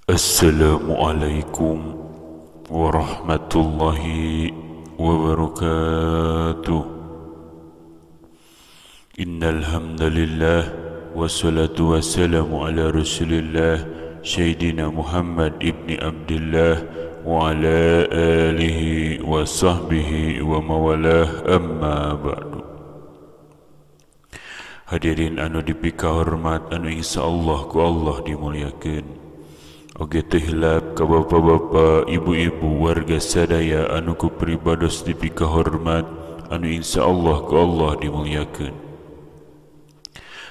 Assalamualaikum warahmatullahi wabarakatuh. Innal hamdalillah wassalatu wassalamu ala Rasulillah Sayyidina Muhammad ibni Abdullah wa ala alihi wa sahbihi wa mawalah, amma ba'du. Hadirin anu dipikahormat anu insyaallah ku Allah dimuliakeun. Oge teu hilap ka bapa-bapa, ibu-ibu, warga sadaya anu ku pribados dipikahormat anu insyaallah ku Allah dimuliakeun.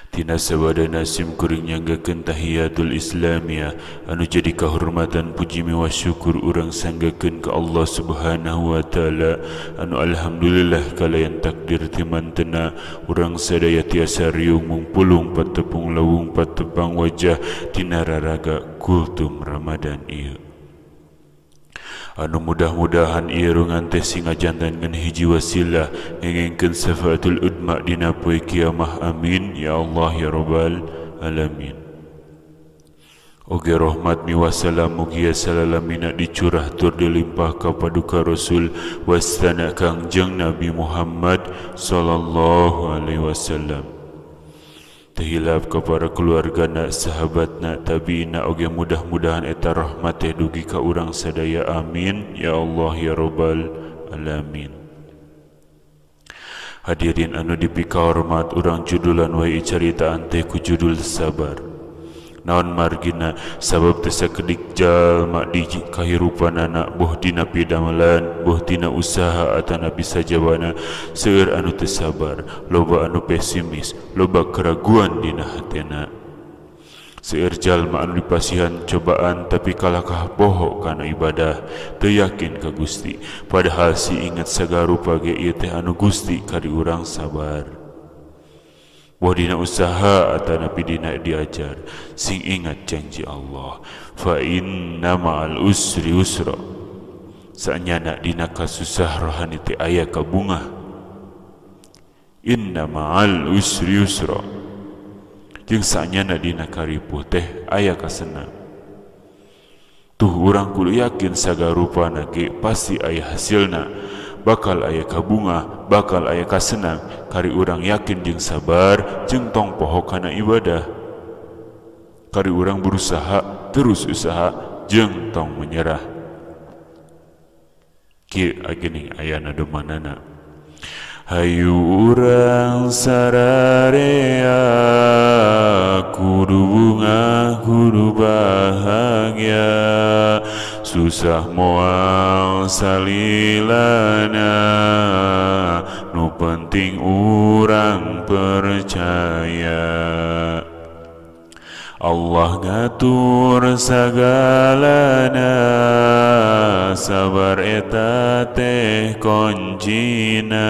Tina sabadana sim kuring nyanggakeun tahiyatul islamiyah anu jadi kahormatan puji miwah syukur urang sanggakeun ka Allah Subhanahu wa taala anu alhamdulillah kalayan takdir timantena urang sadaya tiasa riung mungpulung patepung lawung patepang wajah tina raraga kultum Ramadan ieu. Anu mudah-mudahan ieu rungan teh singajantan ngan hiji wasilah ngengengkeun syafaatul udma dina poe kiamah, amin ya Allah ya rabbal alamin. Oge rahmat miwah salam mugia salalamina dicurah tur dilimpah ka paduka Rasul wastana Kangjeng Nabi Muhammad sallallahu alaihi wasallam. Terhilap kepada keluarga nak, sahabat nak, tabiina oge mudah-mudahan eta rahmat teh dugi ka urang sadaya, amin ya Allah ya rabbal alamin. Hadirin anu dipikahormat, urang judulan wae caritaan teh ku judul sabar. Naon margina sabab teu sakedik jalma di kahirupanana boh dina pidamelan boh dina usaha atanapi sajabana seueur anu teu sabar, loba anu pesimis, loba keraguan dina hatena. Seueur jalma anu dipasihan cobaan tapi kalakah poho kana ibadah, teu yakin ka Gusti, padahal si inget sagarupa ge ieu teh anu Gusti kari urang sabar. Boh dina usaha atanapi dina diajar, sing ingat janji Allah, fa inna ma'al usri usra. Saenyana dina kasusah rohani teh aya kabungah. Inna ma'al usri yusra. Jeung saenyana dina karipuh teh aya kasenang. Tuh urang kudu yakin sagarupana ge pasti aya hasilna, bakal aya kabungah, bakal aya kasenang, kari urang yakin jeung sabar jeung tong poho kana ibadah. Kari urang berusaha, terus usaha jeung tong menyerah. Kieu agening ayana domanana. Hayu urang sararea kudu bungah kudu bahagia, susah moal salilana, nu penting urang percaya. Allah ngatur sagalana, sabar eta teh kuncina,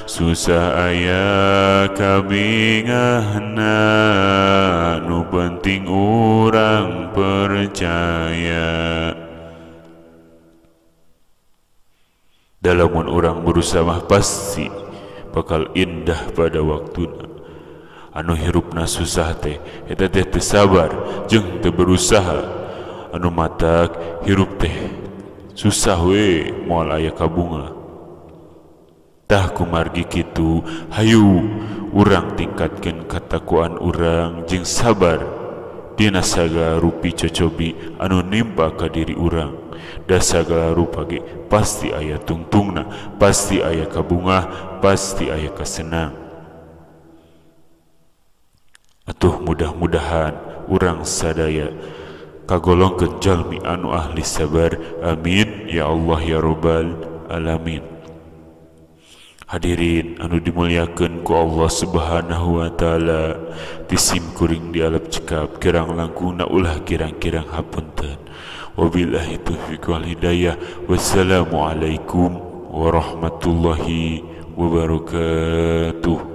susah aya kabingahna, nu penting urang percaya. Dalamun urang berusaha pasti bakal indah pada waktuna. Anu hirupna susah teh eta teh teu sabar jeung teu berusaha. Anu matak hirup teh susah we moal aya kabunga. Tah kumargi kitu hayu urang tingkatkeun katakuan urang jeung sabar dina sagala rupi cocobi anu nimpa ka diri urang. Da sagala rupa ge pasti aya tungtungna, pasti aya kabungah, pasti aya kasenang. Atuh mudah-mudahan urang sadaya kagolongkeun jalmi anu ahli sabar, amin ya Allah ya rabbal alamin. Hadirin anu dimuliakeun ku Allah Subhanahu wa taala, ti sim kuring dialep cekap kirang langkungna ulah kirang-kirang hapunten. Wabillahi taufiq wal hidayah. Wassalamualaikum warahmatullahi wabarakatuh.